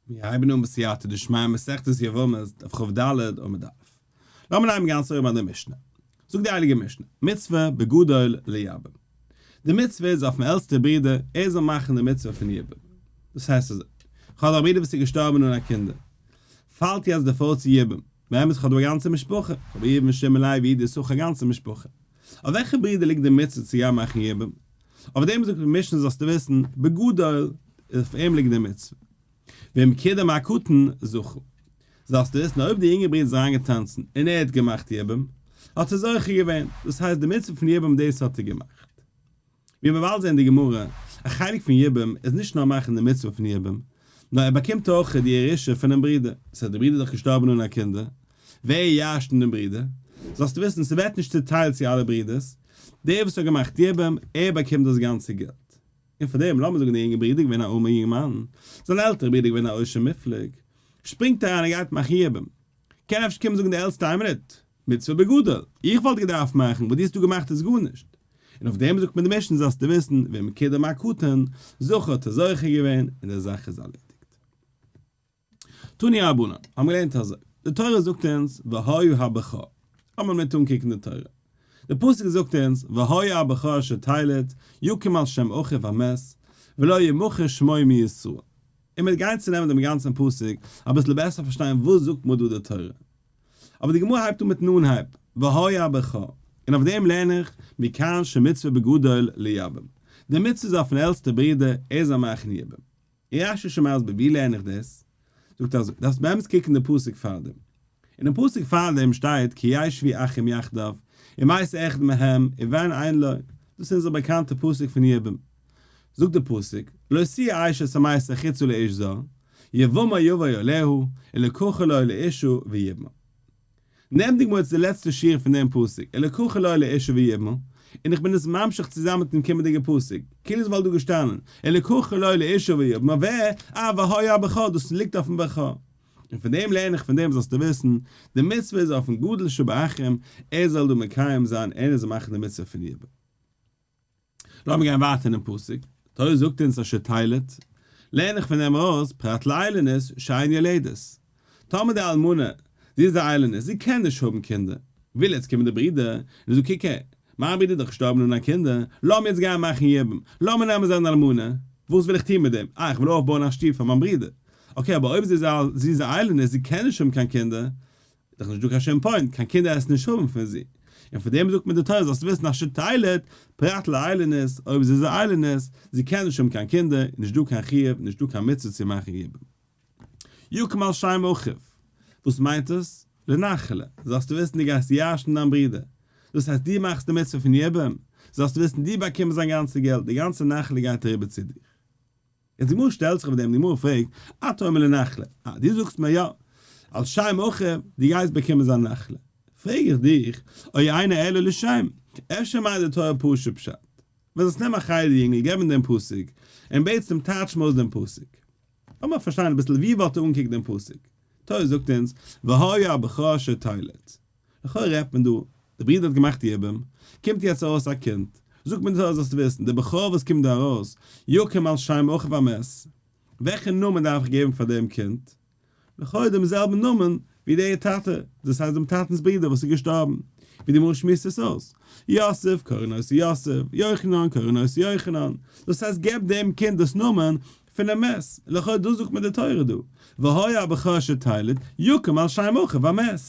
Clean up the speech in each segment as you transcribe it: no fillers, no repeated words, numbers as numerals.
מיר הייבן אן בסייעתא דשמיא מסכת יבמות דף כ"ד עמוד א'. לאמיר נעמען גאנץ אויבן ביי די משנה. זאגט די הייליגע משנה, מצוה בגדול לייבם. די מצוה איז אויפן עלטסטע ברודער ער זאל מאכן די מצוה פון יבום. דאס הייסט אזוי, כ'האב א ברודער וואס איז געשטארבן אן א קינדער. פאלט יעצט די פרוי צו יבום. באמת כ'האב דא א גאנצע משפחה, כ'האב ראובן שמעון לוי יהודה יששכר א גאנצע משפחה. אויף וועלכע ברודער ליגט די מצוה צו גיין מאכן יבום? אויף דעם זאגט די משנה זאלסטו וויסן, בגדול, אויף אים ליגט די מצוה. ואם קידם הקטן זכה. זאלסטו וויסן אויב די יונגע ברודער איז אריינגעטאנצן און ער האט געמאכט יבום, האט ער זוכה געווען, דאס הייסט די מצוה פון יבום דאס האט ער געמאכט. ווי מיר באלד זעהן אין די גמרא, א חלק פון יבום איז נישט נאר מאכן די מצוה פון יבום, נאר ער באקומט אויך די ירושה פונעם ברודער, דאס הייסט די ברודער איז דאך געשטארבן אן א קינדער, ווער ירש'ט דעם ברודער? זאלסטו וויסן ס'ווערט נישט צוטיילט צו אלע ברודערס, דער וואס האט געמאכט יבום, ער באקומט דאס גאנצע געלט. און פאר דעם, לאמיר זאגן דער יונגער ברודער איז געווען א ארמער יונגערמאן, זיין עלטערע ברודער איז געווען א עושר מופלג, שפרינגט אריין און גייט מאכן יבום. קען אפשר קומען זאגן די עלטסטע איין מינוט, מצוה בגדול, איך וואלט געדארפט מאכן, וואס דו האסט דא געמאכט איז גארנישט. און אויף דעם זאגט מען די משנה זאלסטו וויסן, ואם קידם הקטן, זכה האט ער זוכה געווען, און די זאך איז ארלעדיגט. תנו רבנן, האבן געלערנט אזוי, די תורה זאגט אונז והיה הבכור, לאמיר מיט אנקוקן די תורה, די פסוק זאגט אונז והיה הבכור אשר תלד יקום על שם אחיו המת ולא ימחה שמו מישראל, און מיר גייען צונעמען דעם גאנצן פסוק אביסל בעסער פארשטיין וואס זאגט מיר דא די תורה, אבער די גמרא הייבט אן מיטן אנהייב והיה הבכור, און אויף דעם לערן איך מכאן שמצוה בגדול לייבם, די מצוה איז אויפן עלטסטע ברודער ער זאל מאכן יבום. רש"י איז מסביר ווי לערן איך דאס? זאגט ער אזוי, דארפסט באמת קוקן די פסוק פארדעם. אינעם פסוק פארדעם שטייט כי ישבו אחים יחדיו, ומת אחד מהם, ובן אין לו, דאס איז אונזער באקאנטע פסוק פון יבום. זאגט די פסוק, לא תהיה אשת המת החוצה לאיש זר, יבמה יבא עליה, ולקחה לו לאשה ויבמה. נעם די גמרא צו די לעצטע שורה פון דעם פסוק, ולקחה לו לאשה ויבמה, און איך בין עס ממשיך צוזאמען מיטן קומענדיגע פסוק, כאילו עס וואלט דא געשטאנען, ולקחה לו לאשה ויבמה, ווער? אה, והיה הבכור, דאס ליגט אויפן בכור. און פון דעם לערן איך, פון דעם זאלסטו וויסן, די מצוה איז אויפן גדול שבאחים, ער זאל דא מקיים זיין, ער זאל מאכן די מצוה פון יבום. לאמיר גיין ווייטער אינעם פסוק, תורה זאגט אונז אשר תלד, לערן איך פון דעם ארויס פרט לאילונית שאין יולדת. טאמער די אלמנה, זי איז א איילונית, זי קען נישט האבן קינדער, וויל יעצט קומען די ברודער און זאגט קוק הער, מיין ברודער איז דאך געשטארבן אן א קינדער, לאמיר יעצט גיין מאכן יבום, לאמיר נעמען זיין אלמנה, וואס וויל איך טון מיט דעם, אה איך וויל אויפבויען א שטוב פאר מיין ברודער, okay אבער אויב זי איז א איילונית, זי קען נישט האבן קיין קינדער, איז דאך נישט דא קיין שום point, קיין קינדער עסן נישט האבן פון זי. און פון דעם זאגט מיר די תורה זאלסט וויסן אשר תלד, פרט לאילונית, אויב זי איז א איילונית, זי קען נישט האבן קיין קינדער, איז נישט דא קיין חיוב, נישט דא קיין מצוה צו מאכן יבום. יקום על שם אחיו. וואס מיינט עס? לנחלה. זאלסטו וויסן דו גייסט ירש'ן דיין ברודער. דאס הייסט דו מאכסט די מצוה פון יבום, זאלסטו וויסן דו באקומסט זיין גאנצע געלט, די גאנצע נחלה גייט אריבער צו דיך. און די גמרא שטעלט זיך אויף דעם, די גמרא פרעגט, אתה אומר לנחלה, אה, דו זאגסט מיר יא, על שם אחיו, דו גייסט באקומען זיין נחלה. פרעג איך דיך, או אינו אלא לשם, אפשר מיינט די תורה פשוט פשט. ווען זאלסט נעמען א חרדי יונגל, געב אים דעם פסוק, און בעטסט אים טייטש מיר אויס דעם פסוק. לאמיר פארשטיין אביסל ווי וואלט ער אנגעקוקט דעם פסוק. תורה זאגט אונז, והיה הבכור אשר תלד. לכאורה רעדט מען דא, די ברודער האט געמאכט יבום, קומט יעצט ארויס א קינד, זאגט מען דיר זאלסט וויסן, די בכור וואס קומט דא ארויס, יקום על שם אחיו המת, וועלכע נאמען דארף איך געבן פאר דעם קינד? לכאורה דעם זעלבן נאמען ווי דער טאטע, דאס הייסט דעם טאטנ'ס ברודער וואס איז געשטארבן, ווי די גמרא שמועסט עס אויס, יוסף קורין אותו יוסף, יוחנן קורין אותו יוחנן, דאס הייסט געב דעם קינד דאס נאמען פונעם מת, לכאורה דאס זאגט מיר די תורה דא, והיה הבכור אשר תלד, יקום על שם אחיו המת.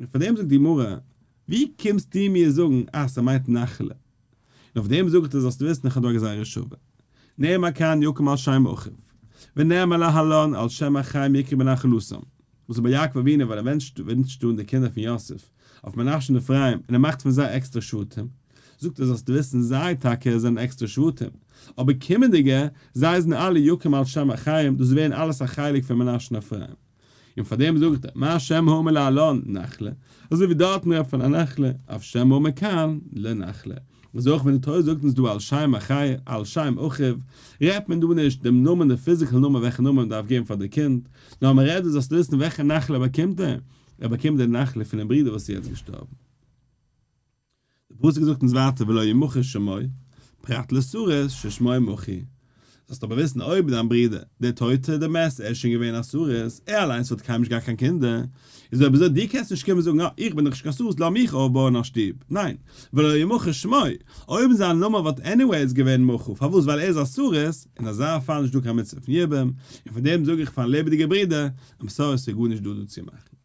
און פאר דעם זאגט די גמרא, ווי קומסטו מיר זאגן אז ס'מיינט נחלה? און אויף דעם זאגט ער זאלסטו וויסן איך האב דא א גזירה שווה, נאמר כאן יקום על שם אחיו, ונאמר להלן על שם אחיהם יקראו בנחלתם, וואס איז ביי יעקב אבינו ווייל ער וואונטשט אן די קינדער פון יוסף אויף מנשה און אפרים און ער מאכט פון זיי עקסטערע שבטים, זאגט ער זאלסטו וויסן זיי טאקע זענען עקסטערע שבטים, אבער קומענדיגע זיי זענען אלע יקום על שם אחיהם דאס ווערן אלעס א חלק פון מנשה און אפרים. און פאר דעם זאגט ער, מה שם האמור להלן נחלה, אזוי ווי דארטן רעדט פון א נחלה, אף שם האמור כאן לנחלה. אזוי אויך ווען די תורה זאגט אונז דא על שם אחי, על שם אחיו, רעדט מען דא נישט דעם נאמען, די physical נאמען וועלכע נאמען מען דארף געבן פאר די קינד, נאר מען רעדט דא זאלסטו וויסן וועלכע נחלה באקומט ער, ער באקומט די נחלה פונעם ברודער וואס איז יעצט געשטארבן. די פסוק זאגט אונז ווייטער ולא ימחה שמו, פרט לסריס ששמו מחוי. זאלסט אבער וויסן אויב דיין ברודער, דער טויטער, דער מת, ער איז שוין געווען א סריס, ער אליינס וואלט קיינמאל נישט געהאט קיין קינדער, איז אויב אזוי דו קענסט נישט קומען זאגן אה, איך בין דאך נישט קיין סריס לאז מיך אויפבויען א שטוב, ניין, ולא ימחה שמו, אויב זיין נאמען וואלט anyways געווען מחו, פארוואס ווייל ער איז א סריס, אין אזא פאל נישט דא קיין מצוה פון יבום, און פון דעם זאג איך פארן לעבעדיגער ברודער, I'm sorry ס'איז גארנישט דא דא צו מאכן.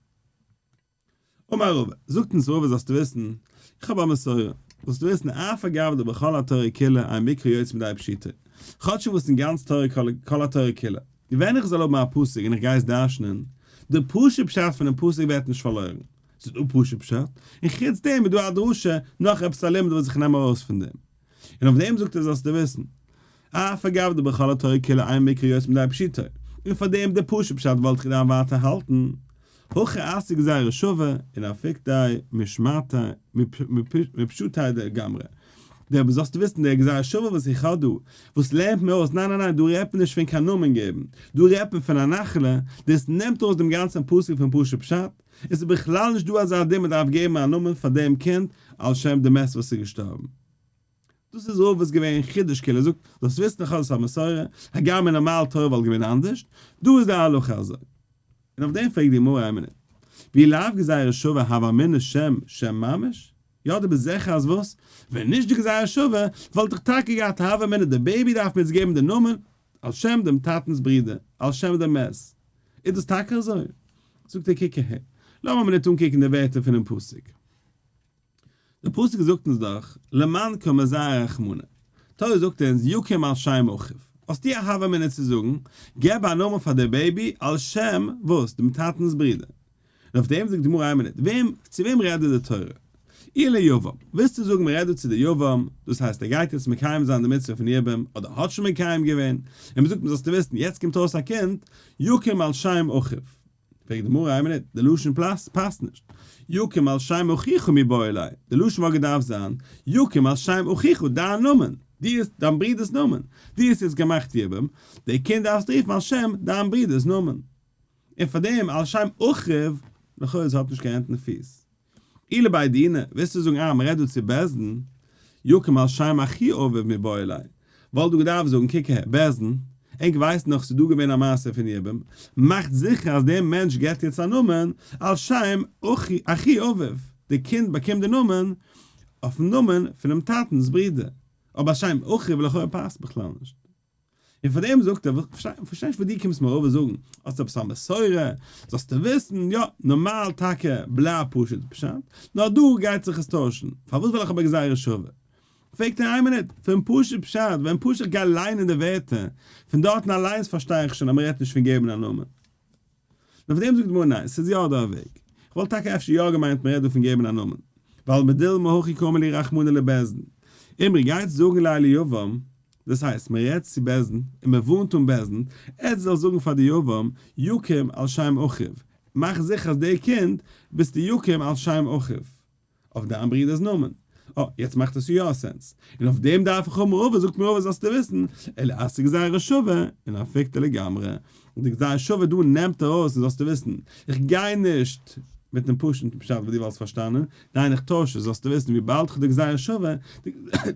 אמר רבא, זאגט אונז רבא זאלסטו וויסן, איך האב א מסורה, זאלסטו וויסן אף על גב דבכל התורה כולה אין מקרא יוצא מידי פשוטו, כאטש וואס אין גאנץ תורה כל התורה כולה, ווען איך זאל האבן א פסוק און איך גיי עס דרש'נען, די פשוט פשט פונעם פסוק ווערט נישט פארלוירן, ס'איז דא פשוט פשט, און חוץ דעם איז דא א דרשה, נאך עפעס א לימוד וואס איך נעם ארויס פון דעם. און אויף דעם זאגט ער זאלסטו וויסן, אף על גב דבכל התורה כולה אין מקרא יוצא מידי פשוטו, און פאר דעם די פשוט פשט וואלט איך געדארפט ווייטער האלטן, הכא אתי גזירה שווה און אפיקתיה משמעתיה מפשוטיה דגמרי. דער זאלסטו וויסן דער גזירה שווה וואס איך האב דא, וואס לערנט מיר אויס, ניין ניין ניין דא רעדט מען נישט פון קיין נאמען געבן, דא רעדט מען פון א נחלה, דאס נעמט אויס דעם גאנצן פסוק פון פשוט פשט, עס איז בכלל נישט דא אזא דין מען דארף געבן א נאמען פאר דעם קינד על שם די מת וואס איז געשטארבן. דאס איז רבא'ס געווען חידוש כאילו ער זאגט זאלסט וויסן איך האב עס א מסורה, הגם אין נארמאל תורה וואלט געווען אנדערשט, דא איז די הלכה אזוי. און אויף דעם פרעגט די גמרא איין מינוט, ואי לאו גזירה שווה הוה אמינא שם שם ממש? יא דו ביסט זיכער אז וואס? ווען נישט די גזירה שווה וואלט איך טאקע געהאט הוה אמינא די baby דארף מיר יעצט געבן די נאמען על שם דעם טאטנס ברודער, על שם דעם מת. איז דאס טאקע אזוי? זאגט ער קוק אהער, לאמיר מינוט אנקוקן די ווערטער פונעם פסוק. דער פסוק זאגט אונז דאך, למאן קא מזהר רחמנא. תורה זאגט אונז, יקום על שם אחיו. האסטו א הוה אמינא צו זאגן, געב א נאמען פאר דער baby על שם, וואס? דעם טאטנ'ס ברודער. און אויף דעם זאגט די גמרא איין מינוט, וועם, צו וועם רעדט דא די תורה? אי ליבם, ווילסטו זאגן מען רעדט דא צו די יבם, דאס הייסט ער גייט יעצט מקיים זיין די מצוה פון יבום, אדער האט שוין מקיים געווען, און מען זאגט אים זאלסטו וויסן, יעצט קומט אויס א קינד, יקום על שם אחיו. פרעגט די גמרא, איין מינוט, די לשון פלאס פאסט נישט. יקום על שם אחיך מיבעי ליה, די לשון וואלט געדארפט זיין, יקום על שם אחיך, דיין נאמען, דו האסט דיין ברודער'ס נאמען, דו האסט יעצט געמאכט יבום, די קינד דארפסטו רופן על שם דיין ברודער'ס נאמען. און פאר דעם על שם אחיו, לכאו' עס האט נישט קיין הענט און פיס. אי לבי דינא, ווילסטו זאגן אה, מ'רעדט דא צו בית דין, יקום על שם אחי אביו מיבעי ליה, וואלט דא געדארפט זאגן קוק אהער, בית דין, ענק ווייסן דאך ס'איז דא געווען א מעשה פון יבום, מאכט זיכער אז דער מענטש געבט יעצט א נאמען על שם אחי אביו, די קינד באקומט די נאמען אויפן נאמען פונעם טאטנ'ס ברודער, אבער על שם אחיו לכאורה פאסט בכלל נישט. און פאר דעם זאגט ער, כ'פארשטיי נישט וואס דו קומסט מיר אויבער זאגן, האסט עפעס א מסורה, זאלסטו וויסן, יא, נארמאל טאקע בלייב פשוט פשט, נאר דא גייט זיך עס טוישן, פארוואס וויל איך אבער גזירה שווה? פרעגט ער איין מינוט, פון פשוט פשט, ווען פשוט איך גיי ליינען די ווערטער, פון דארטן אליינס פארשטיי איך שוין אז מ'רעדט נישט פון געבן א נאמען. נאר פאר דעם זאגט די גמרא ניין, ס'איז יא דא א וועג. כ'וואלט טאקע אפשר יא געמיינט מ'רעדט דא פון געבן א נאמען. ווייל בדילמא הכי קאמר להו רחמנא לבית דין. אמרי גייטס זאגן ליה ליבם, דאס הייסט מ'רעדט צו בית דין און מ'ווארנט אן בית דין, עטס זאלט זאגן פאר די יבם, יקום על שם אחיו, מאך זיכער אז די קינד ביסטו יקום על שם אחיו. אויף דיין ברודער'ס נאמען. אה, יעצט מאכט עס יא sense. און אויף דעם דארף איך האבן רבא, זאגט מיר רבא זאלסטו וויסן, אלא אתי גזירה שווה, און אפיקתיה לגמרי. און די גזירה שווה דא נעמט ארויס, און זאלסטו וויסן, איך גיי נישט מיטן פשוט'ן פשט וואס דו וואלסט פארשטאנען, ניין איך טויש עס, זאלסטו וויסן, וויבאלד כ'האב די גזירה שווה,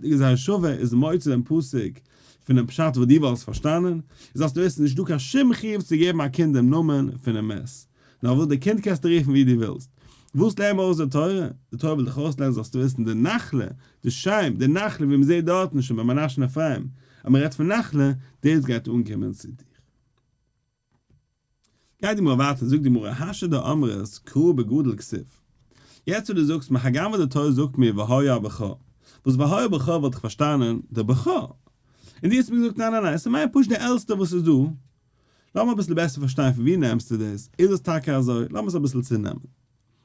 די גזירה שווה איז מוציא דעם פסוק פונעם פשט וואס דו וואלסט פארשטאנען, זאלסטו וויסן, נישטא קיין שום חיוב צו געבן א קינד דעם נאמען פונעם מת. נאר וואס די קינד קענסטו רופן ווי דו ווילסט. וואס לערנט מען אויס די תורה? די תורה וויל דיך אויסלערנען זאלסטו וויסן די נחלה, די שם, די נחלה ווי מ'זעט דארטן שוין ביי מנשה און אפרים, אז מ'רעדט פון נחלה, דאס גייט אנקומען צו דיר. גייט די גמרא ווייטער, זאגט די גמרא, השתא דאמרת קרא בגדול כתיב. יעצט וואס דו זאגסט מיר הגם וואס די תורה זאגט מיר והיה הבכור, וואס והיה הבכור וואלט איך פארשטאנען די בכור, און דו האסט מיר געזאגט ניין ניין ניין, ס'מיינט פשוט די עלטסטע וואס איז דא, לאמיר אביסל בעסער פארשטיין פון ווי נעמסטו דאס, איז עס טאקע אזוי? לאמיר עס אביסל צונעמען.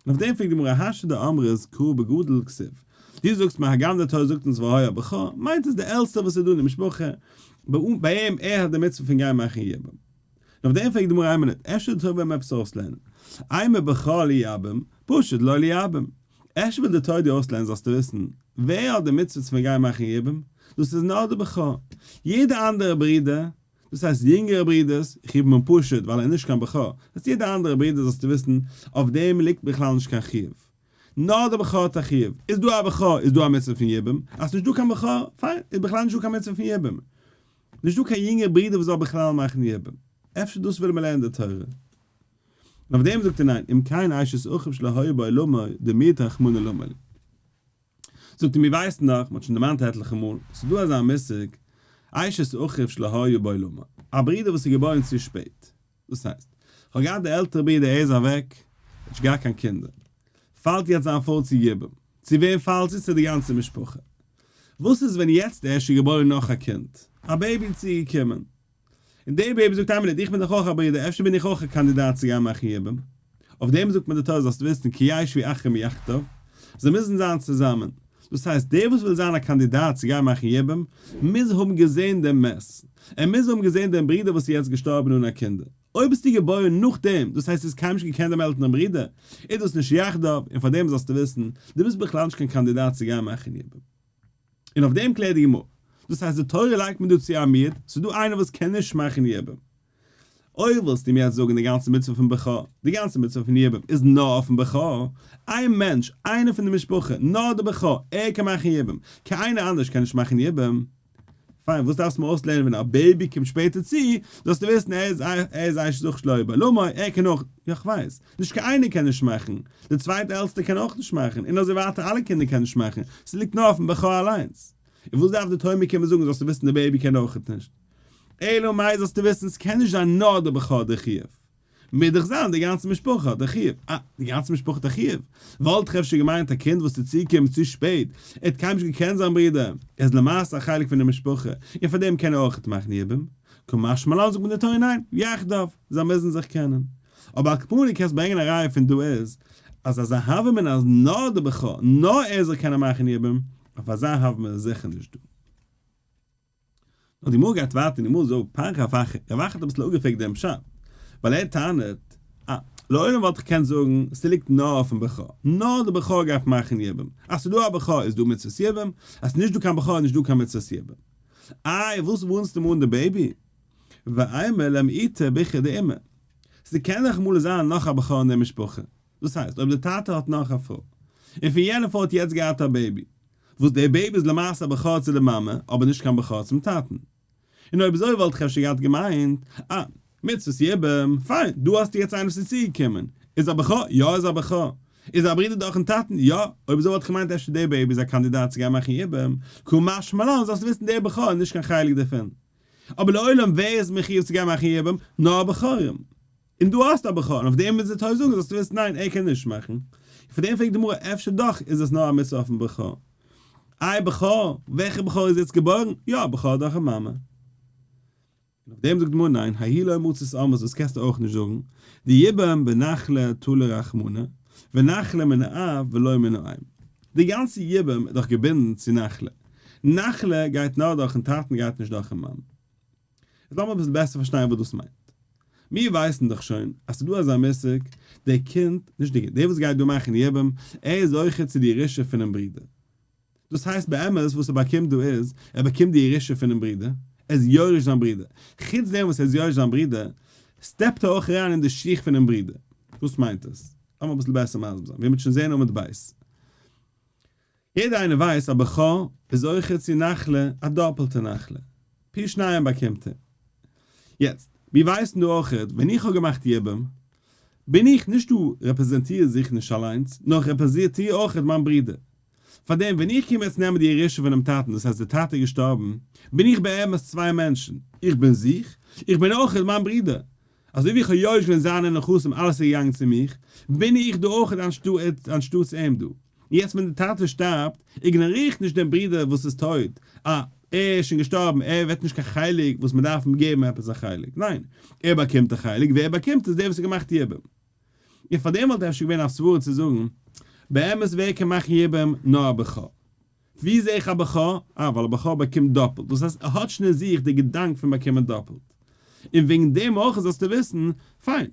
און אויף דעם פרעגט די גמרא השתא דאמרת קרא בגדול כתיב. דו זאגסט מיר הגם די תורה זאגט אונז והיה הבכור, מיינט עס די עלטסטע וואס איז דא אין די משפחה, ביי אים ער האט די מצוה פון גיין מאכן יבום. און אויף דעם פרעגט די גמרא איין מינוט, אפשר די תורה וויל מיר עפעס אויסלערנען? אימא בכור ליבם, פשוט לא ליבם. אפשר וויל די תורה דיר אויסלערנען זאלסטו וויסן, ווער האט די מצוה פון גיין מאכן יבום? דאס איז נאר די בכור. יעדע אנדערע ברודער דאס הייסט יונגערע ברידערס, איך רוף אים אן פשוט ווייל ער איז נישט קיין בכור, דאס הייסט יעדע אנדערע ברידער זאלסטו וויסן, אויף דעם ליגט בכלל נישט קיין חיוב. נאר דער בכור האט א חיוב. איז דא א בכור איז דא א מצוה פון יבום, אז ס'נישט דא קיין בכור, פיין, איז בכלל נישט דא קיין מצוה פון יבום. נישט דא קיין יונגערע ברודער וואס זאל בכלל מאכן יבום. אפשר דאס וויל מען לערנען די תורה. און אויף דעם זאגט ער ניין, אם כן אשת אחיו שלא היה בעולמו דמיעט רחמנא למה לי. זאגט ער מיר ווייסן דאך, מ'האט שוין דערמאנט עטליכע מאל, ס'איז דא אזא מושג, אשת אחיו שלא היה בעולמו, א ברודער וואס איז געבוירן צו שפעט. דאס הייסט, כ'האב געהאט די עלטערע ברודער ער איז אוועק, ער האט נישט געהאט קיין קינדער. פאלט יעצט זיין פרוי צו יבום. צו וועם פאלט זי? צו די גאנצע משפחה. וואס איז ווען יעצט ערשט איז געבוירן נאך א קינד? א baby איז צוגעקומען. און די baby זאגט איין מינוט איך בין דאך אויך א ברודער אפשר בין איך אויך א קאנדידאט צו גיין מאכן יבום. אויף דעם זאגט מען די תורה זאלסט וויסן כי ישבו אחים יחדיו, זיי מוזן זיין צוזאמען. דאס הייסט דער וואס וויל זיין א קאנדידאט צו גיין מאכן יבום מוז האבן געזען דעם מת. ער מוז האבן געזען דעם ברודער וואס איז יעצט געשטארבן אן א קינדער. אויב ביסטו געבוירן נאכדעם, דאס הייסט האסט קיינמאל נישט געקענט דעם עלטערן ברודער, איז דאס נישט יחדיו, און פאר דעם זאלסטו וויסן, דו ביסט בכלל נישט קיין קאנדידאט צו גיין מאכן יבום. און אויף דעם קלערט די גמרא. דאס הייסט די תורה לייגט מיר דא צו א מיעוט, ס'איז דא איינער וואס קען נישט מאכן יבום. אויב ווילסטו מיר יעצט זאגן די גאנצע מצוה פון בכור, די גאנצע מצוה פון יבום איז נאר אויפן בכור, איין מענטש, איינער פון די משפחה, נאר די בכור, ער קען מאכן יבום, קיין איינער אנדערש קען נישט מאכן יבום. פיין, וואס דארפסטו מיר אויסלערנען ווען א baby קומט שפעטער צו, זאלסטו וויסן ער איז ער איז אשת אחיו שלא היה בעולמו, ער קען אויך, יא כ'ווייס, נישט קיין איינער קען נישט מאכן, די צווייטע עלטסטע קען אויך נישט מאכן, און אזוי ווייטער אלע קינדער קענען נישט מאכן, ס'ליגט נאר אויפן בכור אליינס. און וואס דארף די תורה מיר קומען זאגן זאלסטו וויסן די baby קען אויכעט נישט. אלא מאי זאלסטו וויסן ס'קען נישט זיין נאר די בכור די חיוב. מוז דאך זיין די גאנצע משפחה האט די חיוב. אה, די גאנצע משפחה האט א חיוב? וואלט איך אפשר געמיינט א קינד וואס איז צוגעקומען צו שפעט, ער האט קיינמאל נישט געקענט זיין ברודער, ער איז למעשה א חלק פון די משפחה, און פאר דעם קען ער אויכעט מאכן יבום. קא משמע לן זאגט מיר די תורה ניין, יחדיו, זיי מוזן זיך קענען. אבער על כל פנים קענסט ברענגען א ראיה פון דא איז, אז אזא הוה אמינא אז נאר די בכור, נאר ער זאל קענען מאכן יבום, אויף אזא הוה אמינא איז זיכער נישט דא. נאר די גמרא גייט ווייטער און די גמרא זאגט פריך רב אחא, רב אחא האט אביסל אפגעפרעגט דעם פשט, ווייל ער טענה'ט, אה, לעולם וואלט איך געקענט זאגן, ס'ליגט נאר אויפן בכור, נאר די בכור גייט מאכן יבום, אז ס'דא א בכור איז דא מצוות יבום, אז ס'נישט דא קיין בכור איז נישט דא קיין מצוות יבום. איי, וואס ווארנסטו מיר אן די baby? ואימא למעוטי בכרא דאימא. ס'קען דאך אמאל זיין נאך א בכור אין די משפחה. דאס הייסט, אויב די טאטע האט נאך א פרוי, און פון יענע פרוי האט יעצט געהאט א baby, וואס דער baby איז למעשה א בכור צו די מאמע, אבער נישט קיין בכור צום טאטן. און אויב אזוי וואלט איך אפשר געהאט געמיינט, אה, מצוות יבום, פיין, דא האסטו יעצט איינער וואס איז צוגעקומען, איז א בכור? יא איז א בכור. איז א ברודער דורכן טאטן? יא. אויב אזוי וואלט איך געמיינט אפשר דער baby איז א קאנדידאט צו גיין מאכן יבום, קא משמע לן זאלסטו וויסן דער בכור איז נישט קיין חלק דערפון. אבער לעולם ווער איז מחיוב צו גיין מאכן יבום? נאר בכורים. און דא האסטו א בכור, און אויף דעם מוז די תורה זאגן זאלסטו וויסן ניין ער קען נישט מאכן. און פאר דעם פרעגט די גמרא אפשר דאך איז עס נאר א מצוה אויפן בכור. איי בכור? וועלכע בכור איז יעצט געבוירן? יא בכור דורכן מאמע. און אויף דעם זאגט די גמרא ניין, ההיא לא מצית אמרת דאס קענסטו אויך נישט זאגן, דיבום בנחלה תלה רחמנא, ונחלה מן האב ולא מן האם. די גאנצע יבום איז דאך געבינדן צו נחלה. נחלה גייט נאר דורכן טאטן גייט נישט דורכן מאמע. איז לאמיר אביסל בעסער פארשטיין וואס דאס מיינט. מיר ווייסן דאך שוין אז ס'איז דא אזא מושג, דער קינד, נישט דער קינד, דער וואס גייט דא מאכן יבום, ער איז זוכה צו די ירושה פונעם ברודער. דאס הייסט באמת וואס ער באקומט דא איז, ער באקומט די ירושה פונעם ברודער, ער איז יורש זיין ברודער. חוץ דעם וואס ער איז יורש זיין ברודער, סטעפט ער אויך אריין אין די שיך פונעם ברודער. וואס מיינט עס? לאמיר אביסל בעסער מסביר זיין, ווי מ'וועט שוין זען עמוד ב'. יעדער איינער ווייסט א בכור איז זוכה צו נחלה א דאפעלטע נחלה, פי שניים באקומט ער. יעצט, מיר ווייסן דא אויכעט, ווען איך האב געמאכט יבום, בין איך נישט דא רעפרעזענטיר זיך נישט אליינס, נאר איך רעפרעזענטיר אויכעט מיין ברודער. פארדעם ווען איך קום יעצט נעמען די ירושה פונעם טאטן, דאס הייסט דער טאטע איז געשטארבן, בין איך באמת צוויי מענטשן, איך בין זיך, איך בין אויכעט מיין ברודער. אזוי ווי איך האב יורש געווען זיינע נכסים אלעס איז געגאנגען צו מיך, בין איך דא אויכעט אנשטאטס אים דא. יעצט ווען די טאטע שטארבט, איגנאריר איך נישט דעם ברודער וואס איז טויט, אה, ער איז שוין געשטארבן, ער וועט נישט קיין חלק וואס מען דארף אים געבן עפעס א חלק, ניין, ער באקומט א חלק, ווער באקומט עס? דער וואס האט געמאכט יבום. און פאר דעם וואלט אפשר געווען א סברה צו זאגן, באמת ווער קען מאכן יבום? נאר א בכור. ווי זע איך א בכור? אה, ווייל א בכור באקומט דאפלט, דאס הייסט ער האט שוין אין זיך די געדאנק פון באקומען דאפלט. און וועגן דעם אויך זאלסטו וויסן, פיין,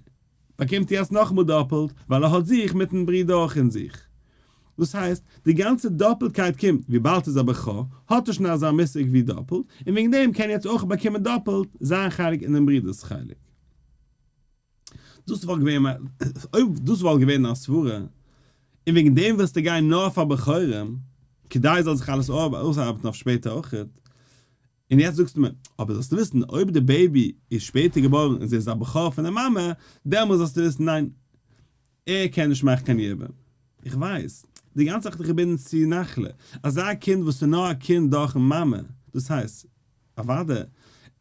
באקומט יעצט נאכאמאל דאפלט, ווייל ער האט זיך מיטן ברודער אויך אין זיך. דאס הייסט, די גאנצע דאפלטקייט קומט וויבאלד ס'איז א בכור, האט ער שוין אזא מושג ווי דאפלט, און וועגן דעם קען ער יעצט אויך באקומען דאפלט זיין חלק און דעם ברודער'ס חלק. דאס וואלט געווען, אויב דאס וואלט געווען דיין סברה, און וועגן דעם ווילסטו גיין נאר פאר בכורים, כדי זאל זיך אלעס אויסארבעטן אויף שפעטער אויכעט. און יעצט זאגסטו מיר, אבער זאלסטו וויסן, אויב די baby איז שפעטער געבוירן און זי איז א בכור פון די מאמע, דעמאלס זאלסטו וויסן, ניין, ער קען נישט מאכן קיין יבום. איך ווייס, די גאנצע זאך איז דאך געבינדן צו נחלה. אזא קינד וואס איז נאר א קינד דורכן מאמע, דאס הייסט, אוודאי, ער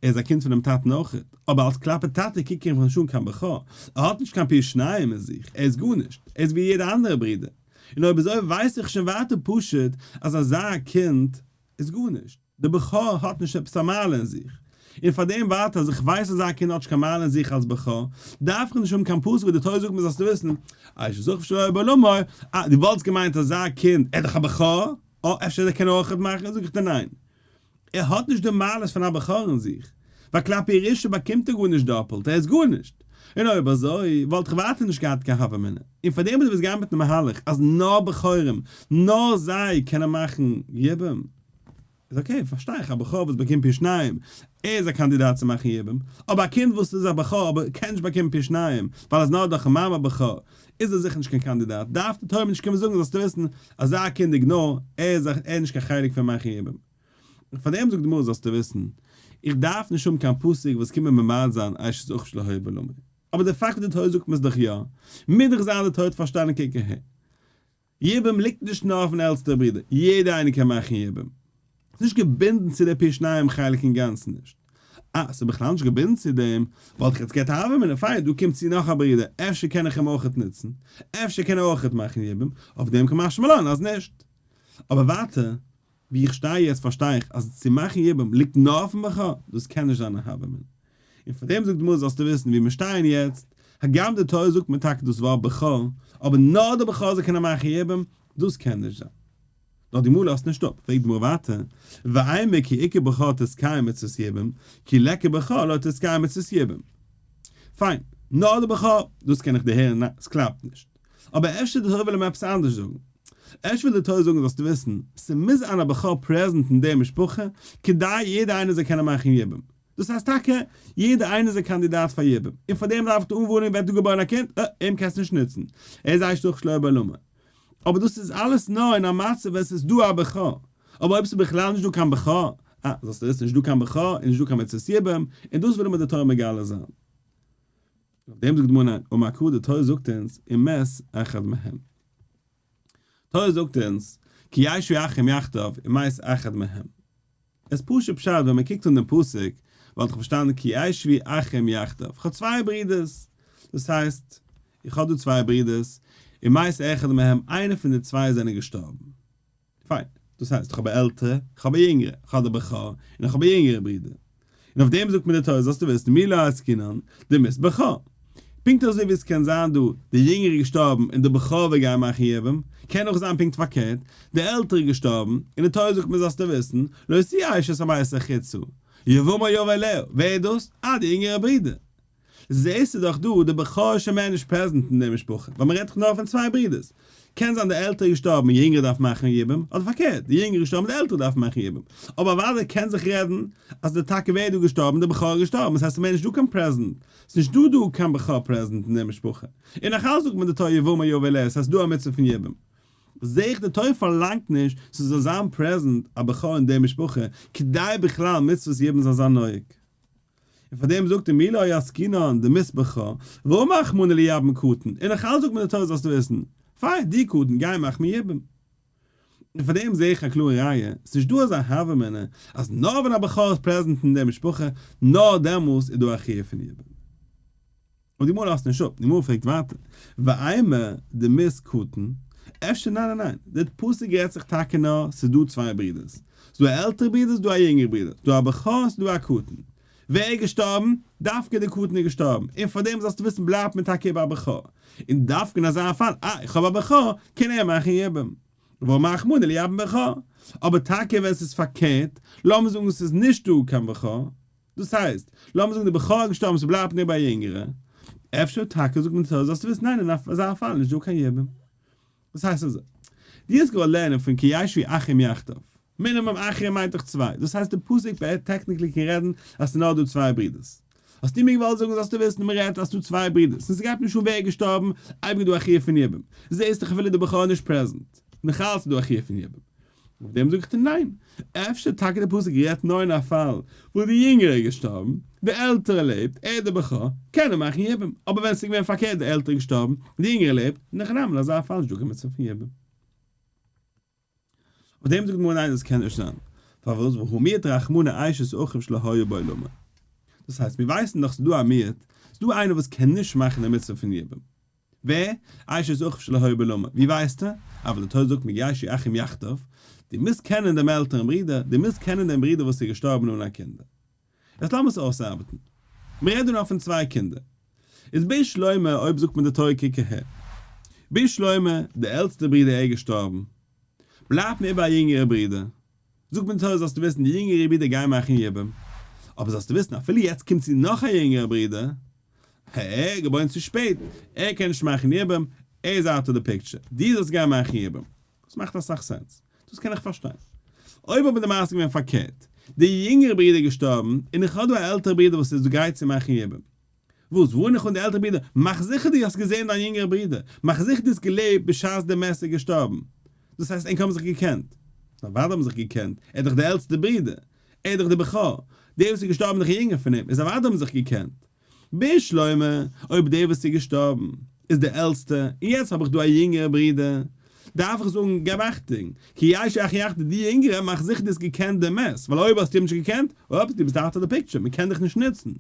איז א קינד פונעם טאטן אויכעט, אבער אלס כלפי טאטע קוק איך נישט אן קיין בכור, ער האט נישט קיין פי שניים אין זיך, ער איז גארנישט, ער איז ווי יעדע אנדערע ברודער. און אויב אזוי ווייס איך שוין ווייטער פשוט אז אזא קינד איז גארנישט. דער בכור האט נישט עפעס א מעלה אין זיך, און פאר דעם ווייטער אז איך ווייס אז א קינד האט נישט קיין מעלה אין זיך אלס בכור, דארף איך נישט האבן קיין פסוק וואס די תורה זאגט מיר זאלסטו וויסן, אשת אחיו שלא היה בעולמו, אה, דו וואלטסט געמיינט אזא קינד, ער איז דאך א בכור, אה, אפשר ער קען אויכעט מאכן, זאג איך דיר ניין, ער האט נישט די מעלות פון א בכור אין זיך, ווייל כלפי ירושה באקומט ער גארנישט דאפעלט, ער איז גארנישט, און אויב אזוי וואלט איך ווייטער נישט געהאט קיין הוה אמינא, און פאר דעם וואס דו ביסט געגאנגען מיטן מהלך אז נאר בכורים, נאר זיי קענען מאכן יבום, איז okay, פארשטיי איך, א בכור וואס באקומט פי שניים, ער איז א קאנדידאט צו מאכן יבום, אבער א קינד וואס איז א בכור אבער קען נישט באקומען פי שניים, ווייל ער איז נאר דורכן מאמע בכור, איז ער זיכער נישט קיין קאנדידאט, דארף די תורה מיר נישט קומען זאגן זאלסטו וויסן, אזא קינד ignore, ער איז ער איז נישט קיין חלק פון מאכן יבום. און פאר דעם זאגט די גמרא זאלסטו וויסן, איך דארף נישט האבן קיין פסוק וואס קומט מיר ממעט זיין אשת אחיו שלא היה בעולמו. אבער די פאקט וואס די תורה זאגט מיר איז דאך יא, מוז דאך זיין די תורה האט פארשטאנען קוק אהער. יבום ליגט נישט נאר אויפן עלטסטער ברודער, יעדער איינער קען מאכן יבום. ס'איז נישט געבינדן צו די פי שניים חלק אינגאנצן נישט. אה, ס'איז בכלל נישט געבינדן צו דעם, וואלט איך יעצט געהאט א הוה אמינא, פיין, דא קומט צו נאך א ברודער, אפשר קען איך אים אויכעט נוצן, אפשר קען ער אויכעט מאכן יבום, אויף דעם קא משמע לן אז נישט. אבער ווייטער, ווי איך שטיי יעצט פארשטיי איך אז צו מאכן יבום ליגט נאר אויפן בכור, דאס קען נישט זיין א הוה אמינא. און פאר דעם זאגט די גמרא זאלסטו וויסן ווי מיר שטייען יעצט, הגם די תורה זאגט מיר טאקע דאס ווארט בכור, אבער נאר די בכור זאל קענען מאכן יבום, דאס קען נישט זיין. נאר די גמרא לאזט נישט אפ, פרעגט די גמרא ווייטער, ואימא כי איכא בכור תתקיים מצות יבום, כי ליכא בכור לא תתקיים מצות יבום. פיין, נאר די בכור, דאס קען איך דערהערן, ניין, ס'קלאפט נישט. אבער אפשר די תורה וויל אים עפעס אנדערש זאגן. אפשר וויל די תורה זאגן זאלסטו וויסן, ס'מוז זיין א בכור present אין די משפחה, כדי יעדער איינער זאל קענען מאכן יבום. דאס הייסט טאקע, יעדער איינער איז א קאנדידאט פאר יבום, און פאר דעם דארף איך אנווארענען ווערט דא געבוירן א קינד, אה, אים קענסטו נישט נוצן, ער איז אשת אחיו שלא היה בעולמו. אבער דאס איז אלעס נאר אין א מצב ווען ס'איז דא א בכור. אבער אויב ס'איז בכלל נישט דא קיין בכור, אה, זאלסטו וויסן, נישט דא קיין בכור איז נישט דא קיין מצות יבום, און דאס וויל מיר די תורה מגלה זיין. אויף דעם זאגט די גמרא ניין, אמר קרא די תורה זאגט אונז, ומת אחד מהם. תורה זאגט אונז, כי ישבו אחים יחדיו ומת אחד מהם. איז פשוט פשט ווען מען קוקט אן דעם פסוק וואלט איך פארשטאנען כי ישבו אחים יחדיו, איך האב צוויי ברידערס, דאס הייסט איך האב דא צוויי ברידערס, ומת אחד מהם, איינער פון די צוויי זענען געשטארבן. פיין, דאס הייסט איך האב א עלטערע, איך האב א יונגערע, איך האב די בכור, און איך האב א יונגערע ברודער. און אויף דעם זאגט מיר די תורה זאלסטו וויסן מי לא עסקינן דמית בכור. פונקט אזוי ווי עס קען זיין דא די יונגערע איז געשטארבן און די בכור וועט גיין מאכן יבום, קען אויך זיין פונקט פארקערט, די עלטערע איז געשטארבן און די תורה זאגט מיר זאלסטו וויסן לא תהיה אשת המת החוצה, יבמה יבא אליה, ווער איז דאס? אה די יונגערע ברודער. זעהסטו דאך דא די בכור איז שוין מער נישט present אין די משפחה, ווייל מ'רעדט דאך נאר פון צוויי ברידערס. קען זיין די עלטערע איז געשטארבן און יונגערע דארף מאכן יבום, אדער פארקערט, די יונגערע איז געשטארבן די עלטערע דארף מאכן יבום. אבער אוודאי קען זיך רעדן אז די טאקע ווער איז דא געשטארבן, די בכור איז געשטארבן, עס הייסט ס'איז מער נישט דא קיין present, ס'איז נישט דא דא קיין בכור present אין די משפחה. און נאך אלץ זאגט מען די תורה יבמה יבא אליה, עס הייסט דא א מצוה פון יבום. זעה איך די תורה פארלאנגט נישט ס'זאל זיין present א בכור אין די משפחה כדי בכלל מצוות יבום זאל זיין נוהג. און פאר דעם זאגט ער מי לא עסקינן דמית בכור, ואמר רחמנא ליבם קטן, און נאך אלץ זאגט מען די תורה זאלסטו וויסן, פיין די קטן גיי מאך מיר יבום. און פאר דעם זעה איך א קלארע ראיה, ס'איז נישט דא אזא הוה אמינא אז נאר ווען א בכור איז present אין די משפחה, נאר דעמאלס איז דא א חיוב פון יבום. און די גמרא לאזט נישט אפ, די גמרא פרעגט ווייטער, ואימא דמית קטן, אפשר ניין ניין ניין, די פסוק רעדט זיך טאקע נאר ס'איז דא צוויי ברידערס, ס'איז דא א עלטערע ברודער ס'איז דא א יונגערע ברודער, ס'איז דא א בכור און ס'איז דא א קטן, ווער איז געשטארבן? דווקא די קטן איז געשטארבן, און פאר דעם זאלסטו וויסן בלייבט מיר טאקע איבער א בכור, און דווקא אין אזא פאל, אה איך האב א בכור, קען ער מאכן יבום, ואמר רחמנא ליבם בכור, אבער טאקע ווען ס'איז פארקערט, לאמיר זאגן ס'איז נישט דא קיין בכור, דאס הייסט, לאמיר זאגן די בכור איז געשטארבן ס'בלייבט נאר ביי יונגערע, אפשר טאקע זאגט מען די תורה זאלסטו וויסן ניין אין אזא פאל איז נישט דא קיין יבום. דאס הייסט אזוי, דו האסט געוואלט לערנען פון כי ישבו אחים יחדיו, מינימום אחים מיינט דאך צוויי, דאס הייסט די פסוק בעט technically קען רעדן אז ס'איז נאר דא צוויי ברידערס. האסטו מיר געוואלט זאגן זאלסטו וויסן מען רעדט אז ס'דא צוויי ברידערס און ס'גייט נישט אן ווער איז געשטארבן, אייביג איז דא א חיוב פון יבום. זעהסט דאך אפילו די בכור איז נישט present, נאכאלץ איז דא א חיוב פון יבום. אויף דעם זאג איך דיר ניין, אפשר טאקע די פסוק רעדט נאר אין א פאל וואו די יונגערע איז געשטארבן, די עלטערע לעבט, ער די בכור, קען ער מאכן יבום, אבער ווען ס'איז געווען פארקערט די עלטערע איז געשטארבן, די יונגערע לעבט, אין הכי נמי אין אזא פאל נישטא קיין מצוה פון יבום. אויף דעם זאגט די גמרא ניין דאס קען נישט זיין, פארוואס והא מיעט רחמנא אשת אחיו שלא היה בעולמו, דאס הייסט מיר ווייסן דאך ס'איז דא א מיעוט, ס'איז דא איינער וואס קען נישט מאכן די מצוה פון יבום, ווער? אשת אחיו שלא היה בעולמו, ווי ווייסטו? אבער די תורה זאגט מיר ישבו אחים יחדיו, דו מוזט קענען דעם עלטערן ברודער, דו מוזט קענען דעם ברודער וואס איז געשטארבן אן א קינדער. יעצט לאמיר עס אויסארבעטן. מיר רעדן נאר פון צוויי קינדער. איז בשלמא אויב זאגט מען די תורה קוק אהער. בשלמא, די עלטסטע ברודער ער איז געשטארבן. בלייבט מיר איבער א יונגערע ברודער. זאגט מען די תורה זאלסטו וויסן די יונגערע ברודער גיי מאכן יבום. אבער זאלסטו וויסן אפילו יעצט קומט צו נאך א יונגערע ברודער. הע, געבוירן צו שפעט, ער קען נישט מאכן יבום, ער איז out of the picture. דו זאלסט גיין מאכן יבום. דאס מאכט אסאך sense. דאס קען איך פארשטיין. אויב אבער די מעשה איז געווען פארקערט, די יונגערע ברודער איז געשטארבן, און איך האב דא א עלטערע ברודער וואס איז גרייט צו מאכן יבום. וואס ווארן איך אן די עלטערע ברודער, מאך זיכער דו האסט געזען דיין יונגערע ברודער, מאך זיכער דו האסט געלעבט בשעת די מת איז געשטארבן. דאס הייסט ענק האבן זיך געקענט. אוודאי האבן זיך געקענט, ער איז דאך די עלטסטע ברודער, ער איז דאך די בכור, דער וואס איז געשטארבן איז דאך יונגער פון אים, איז אוודאי האבן זיך געקענט. בשלמא, אויב דער וואס איז געשטארבן איז דער עלטסטער, און יעצט האב איך דא א יונגערע ברודער, דארף איך זאגן, געב אכטונג, כי ישבו אחים יחדיו, די יונגערע, מאך זיכער דו האסט געקענט דעם מת, ווייל אויב האסטו אים נישט געקענט, oops, דו ביסט out of the picture, מען קען דיך נישט נוצן.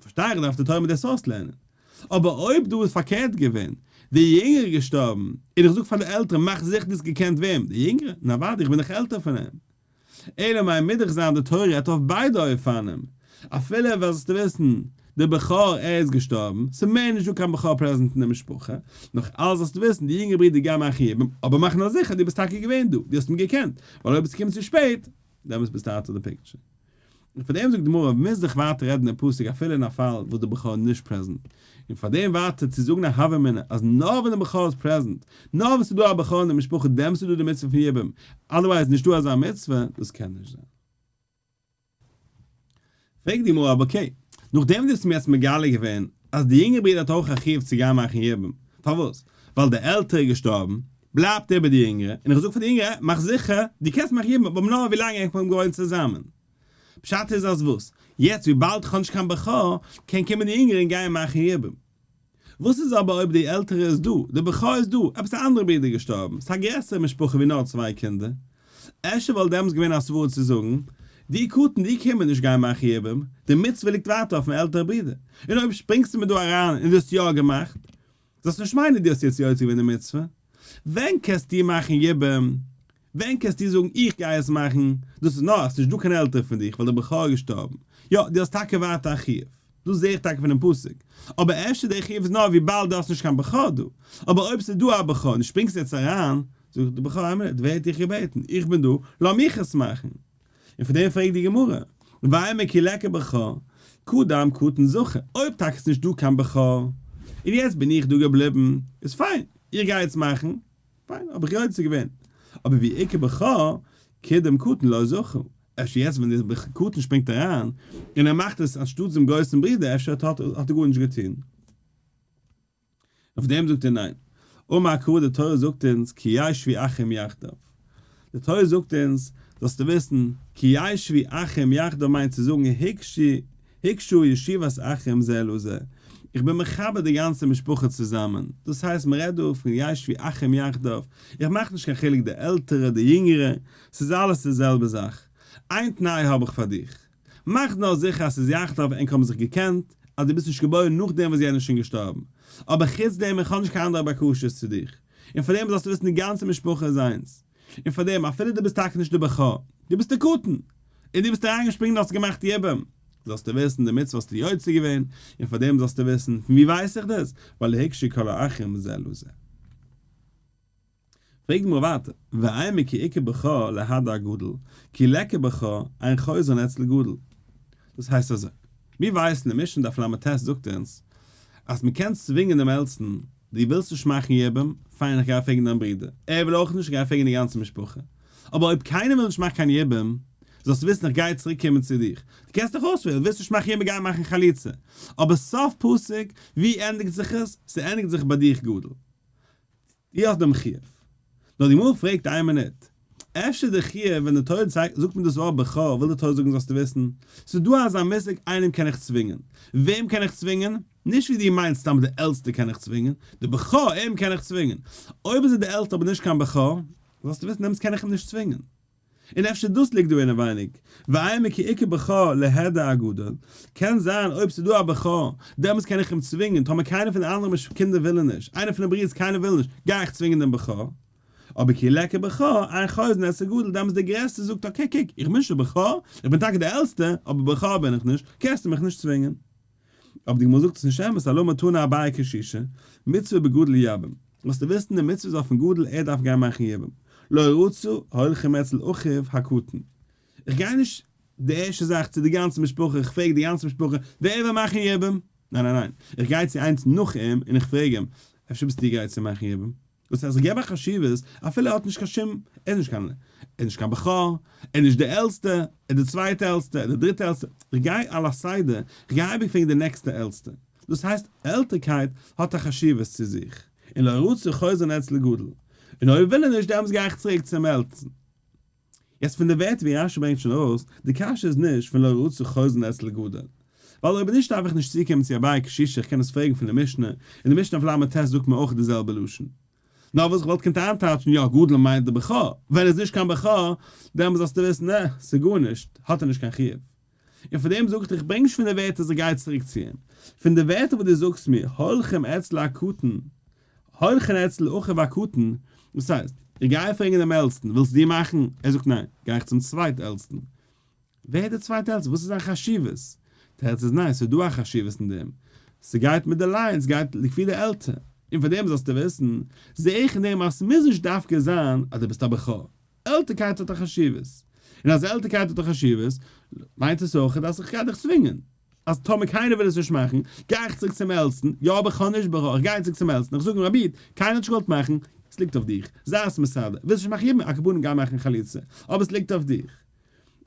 פארשטיי איך דארף די תורה מיר דאס אויסלערנען. אבער אויב דא איז פארקערט געווען, די יונגערע איז געשטארבן, און איך זאג פאר די עלטערע, מאך זיכער דו האסט געקענט וועם? די יונגערע? נו אוודאי, איך בין דאך עלטער פון אים. אלא מאי מוז דאך זיין די תורה רעדט אויף ביידע אופנים, אפילו ווען זאלסטו וויסן די בכור ער איז געשטארבן, ס'איז מער נישט דא קיין בכור present אין די משפחה, נאך אלס זאלסטו וויסן די יונגע ברודער גיי מאכן יבום, אבער מאך נאר זיכער דו ביסט טאקע געווען דא, דו האסט אים געקענט, ווייל אויב ביסטו געקומען צו שפעט, דעמאלטס ביסטו out of the picture. און פאר דעם זאגט די גמרא מוז זיך ווייטער רעדן דער פסוק אפילו אין א פאל וואס די בכור איז נישט present, און פאר דעם ווייטער צו זאגן א הוה אמינא אז נאר ווען די בכור איז present, נאר ווען ס'איז דא א בכור אין די משפחה דעמאלטס איז דא די מצוה פון יבום, otherwise נישטא אזא מצוה, דאס קען נישט זיין. פרעגט די גמרא אבער okay, נאכדעם וואס דו האסט מיר יעצט מגלה געווען אז די יונגער ברודער האט אויך א חיוב צו גיין מאכן יבום, פארוואס? ווייל די עלטערע איז געשטארבן, בלייבט איבער די יונגערע, און איך זאג פאר די יונגערע, מאך זיכער דו קענסט מאכן יבום, אבער נאר ווילאנג ענק האבן געוואוינט צוזאמען. פשט איז אז וואס? יעצט וויבאלד איך האב נישט קיין בכור, קען קומען די יונגערע און גייען מאכן יבום. וואס איז אבער אויב די עלטערע איז דא, די בכור איז דא, עפעס א אנדערע ברודער איז געשטארבן, ס'איז א גרעסערע משפחה ווי נאר צוויי קינדער, אפשר וואלט דעמאלטס געווען א סברא צו זאגן, די קטן די קומען נישט גיין מאכן יבום, די מצוה ליגט ווייטער אויפן עלטערע ברודער, און אויב שפרינגסטו מיר דא אריין און דו האסט יא געמאכט, זאלסט נישט מיינען דו האסט יעצט יוצא געווען די מצוה. ווען קענסטו מאכן יבום? ווען קענסטו זאגן איך גיי עס מאכן? דאס איז נאר אז ס'נישט דא קיין עלטערע פון דיך ווייל דער בכור איז געשטארבן. יא, דו האסט טאקע ווייטער א חיוב. דאס זע איך טאקע פונעם פסוק. אבער אפשר דער חיוב איז נאר וויבאלד דו האסט נישט קיין בכור דא. אבער אויב ס'איז דא א בכור און דו שפרינגסט יעצט אריין, זאגט דער בכור, איין מינוט, ווער האט דיך געבעטן? איך בין דא, לאמיך עס מאכן. און פון דעם פרעגט די גמרא, ואימא כי ליכא בכור, קדם קטן זכה, אויב טאקע איז נישט דא קיין בכור, און יעצט בין איך דא געבליבן, איז פיין, איך גיי יעצט מאכן, פיין, האב איך יוצא געווען. אבער ואי איכא בכור, קדם קטן לא זכה, אפשר יעצט ווען דער קטן שפרינגט אריין, און ער מאכט עס אנשטאטס דעם גרויסן ברודער, אפשר האט ער גארנישט געטון. אויף דעם זאגט ער ניין. אמר קרא די תורה זאגט אונז כי ישבו אחים יחדיו. די תורה זאגט אונז זאלסטו וויסן כי ישבו אחים יחדיו מיינט צו זאגן הקשו ישיבת אחים זה לזה. איך בין מחבר די גאנצע משפחה צוזאמען. דאס הייסט מען רעדט דא פון ישבו אחים יחדיו. איך מאך נישט קיין חילוק די עלטערע די יונגערע. ס'איז אלעס די זעלבע זאך. איין תנאי האב איך פאר דיך. מאך נאר זיכער אז ס'איז יחדיו ענק האבן זיך געקענט, אז דו ביסט נישט געבוירן נאכדעם וואס יענער איז שוין געשטארבן. אבער חוץ דעם איך האב נישט קיין אנדערע בקשות צו דיך. און פאר דעם זאלסטו וויסן די גאנצע משפחה איז איינס. און פאר דעם אפילו דו ביסט טאקע נישט די בכור, דו ביסט די קטן, און דו ביסט אריינגעשפרינגען און האסט געמאכט יבום, זאלסטו וויסן די מצוה האסטו יוצא געווען, און פאר דעם זאלסטו וויסן, פון ווי ווייס איך דאס? ווייל הקשו כל האחים זה לזה. פרעגט די גמרא ווייטער, ואימא כי איכא בכור להדר גדול, כי ליכא בכור, אין חוזרין אצל גדול. דאס הייסט אזוי, מיר ווייסן די משנה דף לט זאגט אונז, אז מען קען צווינגען דעם עלטסטן, דו ווילסט נישט מאכן יבום, פיין איך גיי פרעגן דיין ברודער, ער וויל אויך נישט, איך גיי פרעגן די גאנצע משפחה. אבער אויב קיינער וויל נישט מאכן קיין יבום, זאלסטו וויסן איך גיי צוריק קומען צו דיך. דו קענסט דיך אויסוועלן, ווילסט נישט מאכן יבום גיי מאכן חליצה. אבער סוף פסוק, ווי ענדיגט זיך עס? ס'ענדיגט זיך ביי דיך גדול. דו האסט דעם חיוב. נאר די גמרא פרעגט איין מינוט. אפשר די חיוב ווען די תורה צייגט זאגט מען דאס ווארט בכור וויל די תורה זאגן זאלסטו וויסן ס'איז דא אזא מושג איינעם קען איך צווינגען. וועם קען איך צווינגען? נישט ווי דו מיינסט סתם די עלטסטע קען איך צווינגען, די בכור אים קען איך צווינגען. אויב איז ער די עלטסטע אבער נישט קיין בכור, זאלסטו וויסן דעמאלטס קען איך אים נישט צווינגען. און אפשר דאס ליגט דא אינעווייניג, ואימא כי איכא בכור ליהדר אגדול, קען זיין אויב ס'איז דא א בכור, דעמאלטס קען איך אים צווינגען, טאמער קיינער פון די אנדערע קינדער ווילן נישט, איינער פון די ברידערס קיינער וויל נישט, גיי איך צווינגען דעם בכור. אבער כי ליכא בכור, אין חוזרין אצל גדול, דעמאלטס דער גרעסטער זאגט okay קוק, איך בין נישט דער בכור, איך בין טאקע דער עלטסטער, אבער בכור בין איך נישט, קענסטו מיך נישט צווינגען. אבער די גמרא זאגט עס נישט אמת, אלמה תנא אביי קשישא, מצוה בגדול ליבם, זאלסטו וויסן די מצוה איז אויפן גדול ער דארף גיין מאכן יבום, לא רצה הולכים אצל אחיו הקטן, איך גיי נישט די ערשטע זאך צו די גאנצע משפחה, איך פרעג די גאנצע משפחה ווער וויל מאכן יבום, ניין ניין ניין, איך גיי צו איינס נאך אים און איך פרעג אים, אפשר ביסטו גרייט צו מאכן יבום? דאס הייסט איך געב א חשיבות אפילו ער האט נישט קיין שום, ער איז נישט קיין, ער איז נישט קיין בכור, ער איז נישט די עלטסטע, ער איז די צווייטע עלטסטע, ער איז די דריטע עלטסטע, איך גיי על הסדר, איך גיי אייביג פרעגן די נעקסטע עלטסטע, דאס הייסט עלטערקייט האט א חשיבות צו זיך, און לא רצה חוזרין אצל גדול, און אויב וויל ער נישט דעמאלטס גיי איך צוריק צום עלטסטן. יעצט פון די ווערטער ווי רשי ברענגט שוין ארויס, די קשיא איז נישט פון לא רצה חוזרין אצל גדול, ווייל אויב נישט דארף איך נישט צוקומען צו אביי קשישא איך קען עס פרעגן פון די משנה, אין די משנה אויף ל"ט זאגט מען אויך די זעלבע לשון. נאר וואס איך וואלט געקענט איינטייטשן יא גדול מיינט די בכור, ווען ער איז נישט קיין בכור דעמאלס זאלסטו וויסן נע ס'גארנישט האט ער נישט קיין חיוב. און פאר דעם זאג איך דיר איך ברענג נישט פון די ווערטער אז איך גיי צוריק צו אים, פון די ווערטער וואס דו זאגסט מיר הולכים אצל הקטן הולכין אצל אחיו הקטן, דאס הייסט, איך גיי פרעגן דעם עלטסטן, ווילסט דו מאכן? ער זאגט ניין, גיי איך צום צווייט עלטסטן. ווער איז דער צווייט עלטסטער? וואס איז זיין חשיבות? תירוץ איז ניין, ס'איז דא א חשיבות אין דעם. ס'גייט מיט די line, ס'גייט לפי די עלטער. און פאר דעם זאלסטו וויסן, זע איך אין דעם אז ס'מוז נישט דווקא זיין אז דו ביסט א בכור. עלטערקייט האט א חשיבות. און אז עלטערקייט האט א חשיבות, מיינט עס אויך אז איך גיי דיך צווינגען. אז טאמער קיינער וויל עס נישט מאכן, גיי איך צוריק צום עלטסטן, יא אבער כ'האב נישט בכור, איך גיי צוריק צום עלטסטן, איך זאג אים רבי איד, קיינער האט נישט געוואלט מאכן, עס ליגט אויף דיך, זיי עס מסדר, ווילסט נישט מאכן יבום, על כל פנים גיי מאכן חליצה, אבער עס ליגט אויף דיך.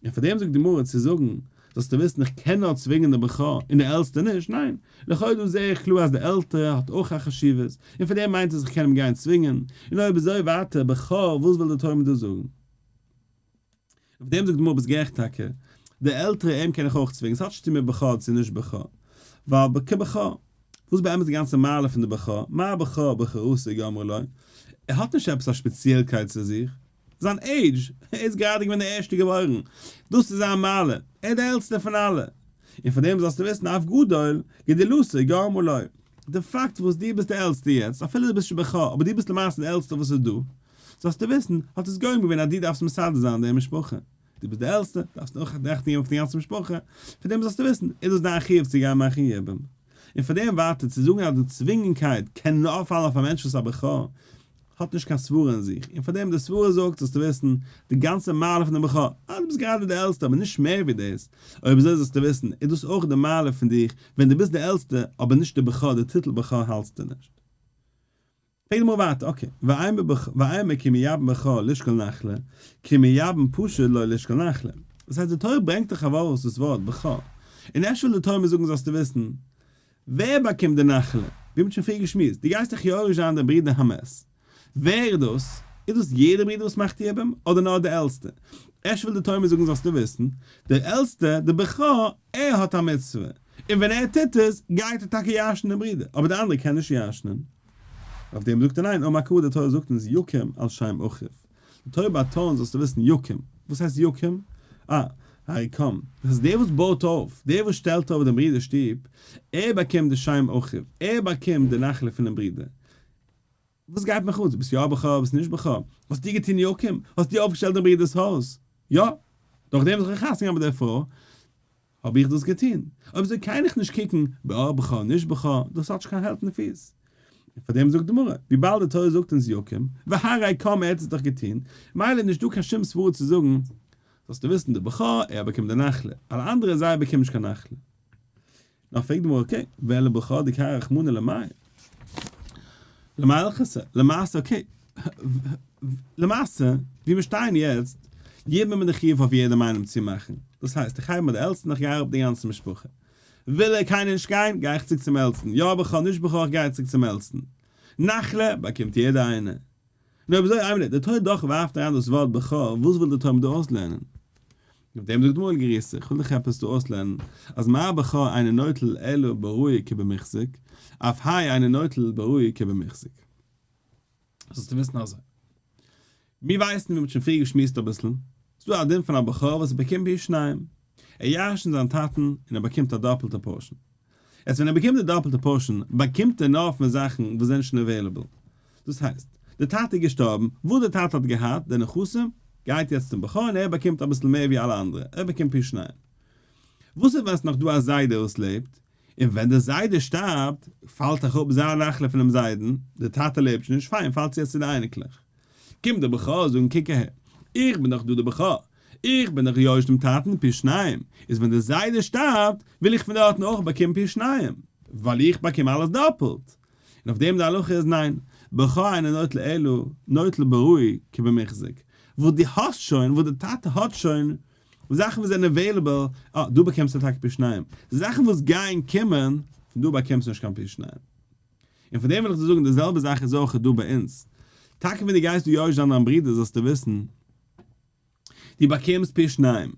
און פאר דעם זאגט די גמרא צו זאגן, זאלסטו וויסן איך קען נאר צווינגען די בכור און די עלטסטע נישט, ניין, לכאו' דא זעה איך קלאר אז די עלטערע האט אויך א חשיבות, און פאר דעם מיינט עס איך קען אים גיין צווינגען, און אויב אזוי ווייטער, בכור, וואס וויל די תורה מיר דא זאגן? אויף דעם זאגט די גמרא ביסט גערעכט טאקע, די עלטערע אים קען איך אויך צווינגען, ס'האט נישט צו מיט בכור צו נישט בכור, ווייל כבכור, וואס באמת די גאנצע מעלה פון די בכור, מה בכור בכורתו גמרה לו, ער האט נישט עפעס א שפעציעלקייט צו זיך, זיין עידזש, ער איז גראדע געווען דער ערשטער געבוירן, דאס איז זיין מעלה, ער איז דער עלטסטער פון אלע, און פאר דעם זאלסטו וויסן אף גדול גדולתו גרמה לו, די פאקט וואס דו ביסט דער עלטסטער יעצט, אפילו דו ביסט שוין בכור, אבער דו ביסט למעשה דער עלטסטער וואס איז דא, זאלסטו וויסן, האט עס גורם געווען אז דו דארפסט מסדר זיין די משפחה. דו ביסט דער עלטסטער, דארפסט אויך אכטונג געבן אויף די גאנצע משפחה, פאר דעם זאלסטו וויסן, איז דאס דיין חיוב צו גיין מאכן יבום. און פאר דעם ווייטער צו זאגן אז די צווינגענקייט קען נאר פאלן אויף א מענטש וואס איז א בכור, האט נישט קיין סברה אין זיך. און פאר דעם די סברה זאגט, זאלסטו וויסן, די גאנצע מעלה פון דעם בכור, אז דו ביסט גראדע דער עלטסטער אבער נישט מער ווי דאס, אויב אזוי זאלסטו וויסן, איז דאס אויך די מעלה פון דיך ווען דו ביסט דער עלטסטער אבער נישט דער בכור, די טיטל בכור האלטסטו נישט. פרעגט די גמרא ווייטער, okay, ואימא כי מייבם בכור לישקול נחלה, כי מייבם פשוט לא לישקול נחלה. דאס הייסט די תורה ברענגט דאך ארויס דאס ווארט בכור, און אפשר וויל די תורה מיר זאגן זאלסטו וויסן, ווער באקומט די נחלה? ווי מ'האט שוין פריער געשמועסט, דו גייסט דאך יורש זיין דעם ברודער המת. ווער איז דאס? איז דאס יעדער ברודער וואס מאכט יבום, אדער נאר דער עלטסטער? אפשר וויל די תורה מיר זאגן זאלסטו וויסן, דער עלטסטער, דער בכור, ער האט א מצוה, און ווען ער טוט עס, גייט ער טאקע ירש'ן דעם ברודער, אבער די אנדערע קען נישט ירש'נען. אויף דעם זאגט ער ניין, אמר קרא די תורה זאגט אונז יקום על שם אחיו. די תורה באטאנט זאלסטו וויסן יקום. וואס הייסט יקום? אה, הרי קם. דאס הייסט דער וואס בויט אויף, דער וואס שטעלט אויף דעם ברודער'ס שטוב, ער באקומט די שם אחיו, ער באקומט די נחלה פונעם ברודער. וואס גייט מיך אן, דו ביסט יא בכור, ביסט נישט בכור? האסטו געטון יקום? האסטו אויפגעשטעלט דעם ברודער'ס הויז? יא! דורכדעם וואס איך האב חתונה געהאט מיט דער פרוי, האב איך דאס געטון. אויב אזוי קען איך נישט קוקן יא בכור נישט בכור, דאס האט נישט קיין העלפט און פיס. און פאר דעם זאגט די גמרא, וויבאלד די תורה זאגט אונז יקום, והרי קם ער האט עס דאך געטון, מילא איז נישט דא קיין שום סברה צו זאגן, זאלסטו וויסן די בכור, ער באקומט די נחלה, אלע אנדערע זיי באקומען נישט קיין נחלה. נאר פרעגט די גמרא okay, ואלא בכור דקרייה רחמנא למאי? למאי הלכתא? למעשה okay, למעשה ווי מיר שטייען יעצט, יבום איז די חיוב אויף יעדעם איינעם צו מאכן, דאס הייסט איך הייב מיט די עלטסטן איך גיי אראפ די גאנצע משפחה, וויל ער קיינער נישט גיין, גיי איך צוריק צום עלטסטן, יא בכור נישט בכור איך גיי צוריק צום עלטסטן, נחלה באקומט יעדער איינער. און אויב אזוי, איין מינוט, די תורה דאך ווארפט אריין דאס ווארט בכור, וואס וויל די תורה מיר דא אויסלערנען? אויף דעם זאגט גמרא לגריעותא, איך וויל דיך עפעס דא אויסלערנען, אז מה בכור אינו נוטל אלא בראוי כבמוחזק, אף האי אינו נוטל בראוי כבמוחזק. זאלסטו וויסן אזוי. מיר ווייסן ווי מ'האט שוין פריער געשמועסט אביסל, ס'איז דא א דין פון א בכור וואס ער באקומט פי שניים. ער ירש'נט זיין טאטן און ער באקומט א דאפלטע portion. יעצט ווען ער באקומט די דאפלטע portion, באקומט ער נאר פון זאכן וואס זענען שוין available. דאס הייסט, די טאטע איז געשטארבן, וואס די טאטע האט געהאט, די נכסים, גייט יעצט צום בכור און ער באקומט אביסל מער ווי אלע אנדערע, ער באקומט פי שניים. וואס איז ווען ס'איז נאך דא א זיידע וואס לעבט, און ווען דער זיידע שטארבט, פאלט דאך אפ זיין נחלה פונעם זיידן, דער טאטע לעבט שוין נישט, פיין, פאלט עס יעצט צו די אייניקלעך. קומט דער בכור זאגן, קוק אהער, איך בין דאך דא דער בכור, איך בין דאך יורש דעם טאטן פי שניים, איז ווען דער זיידע שטארבט, וויל איך פון דארטן אויך באקומען פי שניים, ווייל איך באקום אלעס דאפלט. און אויף דעם די הלכה איז ניין, בכור אינו נוטל אלא נוטל בראוי כבמוחזק, וואס דו האסט שוין, וואס דער טאטע האט שוין, זאכן וואס זענען available, אה, דא באקומסטו טאקע פי שניים. זאכן וואס גייען קומען, פון דא באקומסטו נישט קיין פי שניים. און פון דעם וויל איך דיר זאגן, די זעלבע זאך איז אויך דא ביי אונז. טאקע ווען דו גייסט דא יורש זיין דיין ברודער זאלסטו וויסן, דו באקומסט פי שניים.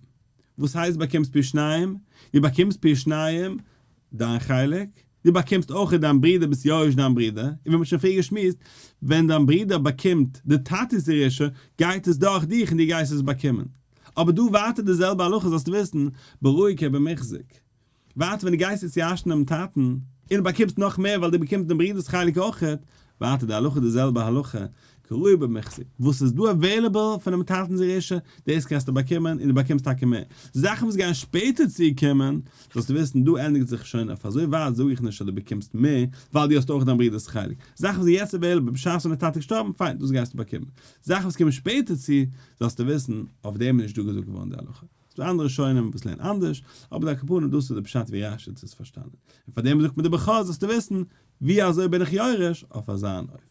וואס הייסט באקומסט פי שניים? דו באקומסט פי שניים דיין חלק, דו באקומסט אויך דיין ברודער, ביסט יורש דיין ברודער, און ווי מ'האט שוין פריער געשמועסט, ווען דיין ברודער באקומט די טאטע'ס ירושה, גייט עס דורך דיך און דו גייסט עס באקומען. אבער דא ווייטער די זעלבע הלכה זאלסטו וויסן, בראוי כבמוחזק. ווייטער ווען דו גייסט יעצט ירש'ן דעם טאטן, און באקומסט נאך מער ווייל דו באקומסט דעם ברודער'ס חלק אויכעט, ווייטער די הלכה די זעלבע הלכה, כראוי במוחזק, וואס איז דא available פונעם טאטנ'ס ירושה, דאס קענסטו באקומען און דו באקומסט טאקע מער. זאכן וואס גייען שפעטער צוקומען, זאלסטו וויסן, דא ענדיגט זיך שוין, אויף אזוי ווייט זאג איך נישט אז דו באקומסט מער, ווייל דו האסט אויך דיין ברודער'ס חלק. זאכן וואס איז יעצט available בשעת ווען די טאטע איז געשטארבן, פיין, דאס גייסטו באקומען. זאכן וואס קומען שפעטער צו, זאלסטו וויסן, אויף דעם איז נישט דא געזאגט געווארן די הלכה. ס'דא אנדערע ראשונים וואס לערנען אנדערש, אבער על כל פנים דאס איז די פשט ווי רש"י האט עס פארשטאנען. און פאר דעם זאגט מען די בכור זאלסטו וויסן, ווי אזוי בין איך יורש, אויף אזא אן אופן.